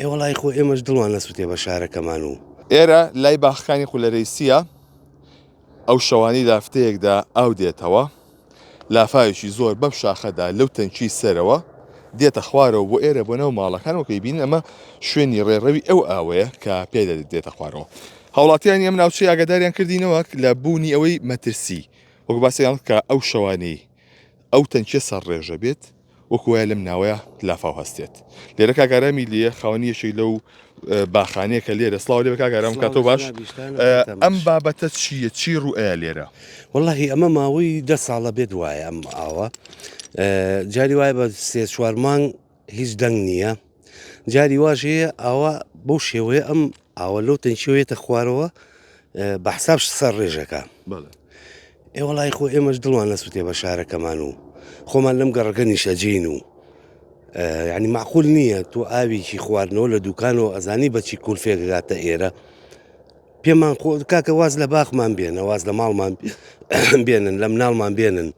ئێ وەڵی خۆ ئێمەش دڵمان نەسووتێ بە شارەکەمان و. ئێرە لای باخەکانی قولەرەیسییە، ئەو شەوانەی لافتەیەکدا ئاو دێتەوە، لافاوێکی زۆر بەم شاخەدا لەو تەنکیی سەرەوە دێتە خوارەوە بۆ ئێرە بۆ ناو ماڵەکان، وەک ئەیبینن ئەمە شوێنی ڕێڕەوی ئەو ئاوەیە کە پێیدا دێتە خوارەوە. هاوڵاتیانی ئەم ناوچەیە ئاگاداریان کردینەوە لە بوونی ئەوەی مەترسی وەک باسیان کە ئەو شەوانەی ئەو تەنکیە سەرڕێژە بێت وەکو وایە لەم ناوەیە لافاو هەستێت لێرە کاک ئارامی لێیە خاوەنی یەکێک لەو باخانەیە کە لێرە سڵاو لێ کاک ئارام کاتۆ باش ئەم بابەتە چییە چی ڕوئەیە لێرە؟ وەڵاهی ئەمە ماوەی دە ساڵە بێت وایە ئەم ئاوە جاری وایە بە سێ چوار مانگ هیچ دەنگ نییە جاری واش هەیە ئاوا بەو شێوەیە ئەم ئاوە لەو تەنکیەوەیەتە خوارەوە بە حساب سەر ڕێژەکە ئێ وەڵی خۆ ئێمەش دڵمان نەسووتێ بە شارەکەمان و خۆمان لەم گەڕەکە نیشەجین و ینی معقول نییە تۆ ئاوێکی خواردنەوە لە دوکانەوە ئەزانی بەچی کولفێکگاتە ئێرە پێمان خۆ کاکە واز لە باخمان بێنە واز لە ماڵمان بێنن لە مناڵمان بێنن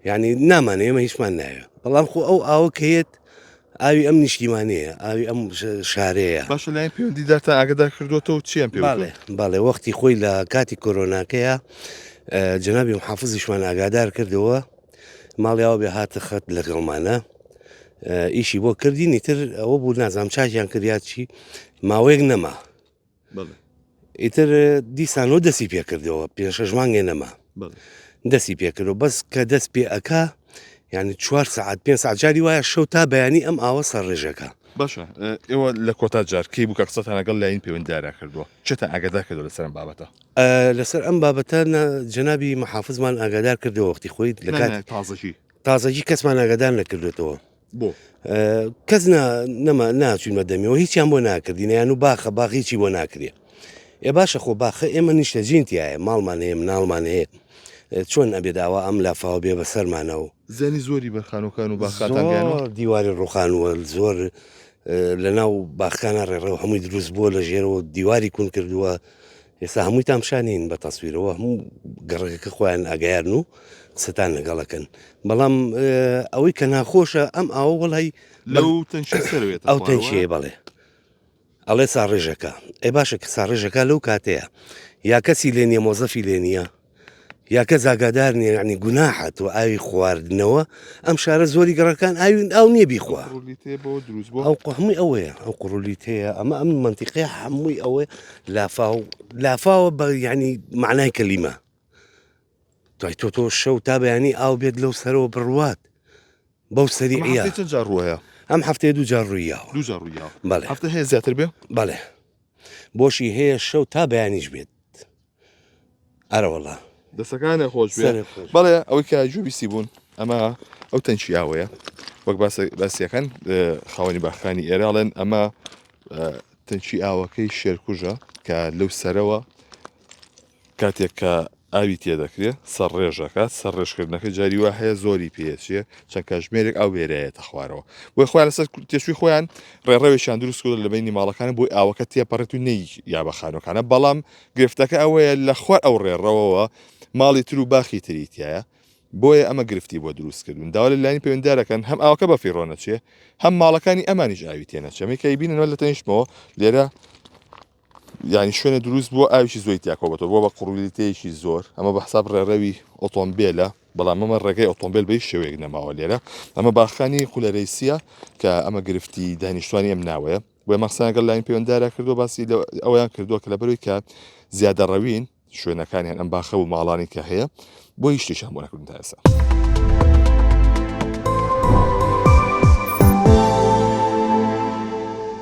یانی نامانەوێ ئێمە هیچمان ناوێ بەڵام خۆ ئەو ئاوە کە یەت ئاوی ئەم نیشتیمانەیە ئاوی ئەم شارەیە. باشە لایەن پەیوەندیدارتان ئاگادار کردووەتەوە چیان پێ وتوون؟ بەڵێ وەختی خۆی لە کاتی کۆرۆناکەیە جەنابی محافزیشمان ئاگادار کردەوە ماڵی ئاو بێ هاتە خەت لەگەڵمانە ئیشی بۆ کردین ئیتر ئەوە بوو نازانم چاکیان کرد یا چی ماوەیەک نەما ئیتر دیسانەوە دەستی پێکردەوە پێ شەش مانگێ نەما دەستی پێکردەوە بەس کە دەست پێ ئەک یعنی چوار سعات پێ ساعت جاری وایە شەو تا بەیانی ئەم ئاوە سەر ڕێژەکە باشە ئێوە لە کۆتا جار کەی بوو کە قسەتان لەگەڵ لاین پەیوەندیدارا کردووە چێتان ئاگادار کردووە لەسەر ئەم بابەتە لەسەر ئەم بابەتە جەنابی محافزمان ئاگادار کردەوە وەختی خۆی لە کات تازەکی تازەکی کەسمان ئاگادار نەکردوێتەوە بۆ؟ کەس نەما ناچوینمە دەمیەوە هیچیان بۆ ناکردین یان و باخە باخ هیچی بۆ ناکرێ ئێ باشە خۆ باخە ئێمە نیشتەجین تایە ماڵمان هەیە مناڵمان هەیە چۆن ئەبێ داوا ئەم لافاوە بێ بەسەرمانەوە زیانی زۆری بەر خانووکان و باخاتان گەیاندووە؟ زۆر دیواری ڕوخانووە زۆر لەناو باخەکانە ڕێڕەو هەمووی دروست بووە لە ژێرەوە دیواری کون کردووە ئێستا هەموویتان پیشانین بە تەسویرەوە هەموو گەڕەکەکە خۆیان ئاگایارن و قسەتان لەگەڵەکەن بەڵام ئەوەی کە ناخۆشە ئەم ئاوە وەڵی لەو تەنکیە سەرەوێتە ئەو تەنکیە بەڵێ ئەڵێ ساڕێژەکە ئەی باشە کە ساڕێژەکە لەو کاتەیە یا کەسی لێ نییە مۆزەفی لێ نییە یا کەس ئاگادار نییە یعنی گوناحە تۆ ئاوی خواردنەوە ئەم شارە زۆری گەڕەکان ئاوی ئاو نییە بیخوا ئەو هەمووی ئەوەیە ئەو قڕولیتەیە ئەمە ئەم منتیقەیە هەمووی ئەوەیە لافاو لافاوە بە یعنی معنای کەلیمە دوای تۆ تۆ شەو تا بەیانی ئاو بێت لەو سەرەوە بڕوات بەو سەریعە چەند جار ڕووەیە ئەم هەفتەیە دوو جار ڕوویاوە دوو جار ڕوویاوە بەڵێ هەفتە هەیە زیاتر بێ بەڵێ بۆشی هەیە شەو تا بەیانیش بێت ئەرەوەڵا. دەسەکانێ خۆش بێ بەڵێ ئەوەی کە گوێبیستی بوون ئەمە ئەو تەنکی ئاوەیە وەک باسیەکەن خاوەنی باخانی ئێراڵێن ئەمە تەنکی ئاوەکەی شێرکوژە کە لەو سەرەوە کاتێک کە ئاوی تێدەکرێ سەرڕێژەکە سەرڕێژکردنەکە جاری وا هەیە زۆری پێچێ چەند کاژمێرێک ئاو بێرایەتە خوارەوە بۆی خۆیان لەسەر تێچووی خۆیان ڕێڕەوێکیان دروست کردووە لە بەینی ماڵەکان بۆی ئاوەکە تێپەڕێت و نەی یا بە خانووەکانە بەڵام گرفتەکە ئەوەیە لە خوار ئەو ڕێڕەوەوە ماڵی تر و باخی تری تایە بۆیە ئەمە گرفتی بۆ دروست کردوون داوا لە لایەنی پەیوەندیدارەکەن هەم ئاوەکە بە فیڕۆ نەچێ هەم ماڵەکانی ئەمانیش ئاوی تێنەچێ ئەمەی کە ئەیبینن لە تەنیشتمەوە لێرە یانی شوێنە دروست بووە ئاویی زۆی تیاکۆبەتەوە بۆ بە قڕولیتەیەکی زۆر ئەمە بە حساب ڕێڕەوی ئۆتۆمبێلە بەڵام ئەمە ڕێگەی ئۆتۆمبێل بە هیچ شێوەیەک نەماوە لێرە ئەمە باخانی قولەرەیسیە کە ئەمە گرفتی دانیشتوانی ئەم ناوەیە بۆیە مەخسان گەل لاین پەیوەندارا کردو باسی ئەویان کردووە کە لەبەرەوەی کە زیادەڕەوین شوێنەکانیان ئەم باخە و ماڵانی کە هەیە بۆ هیچ شتێکیان بۆ نەکردن تا ئێستا.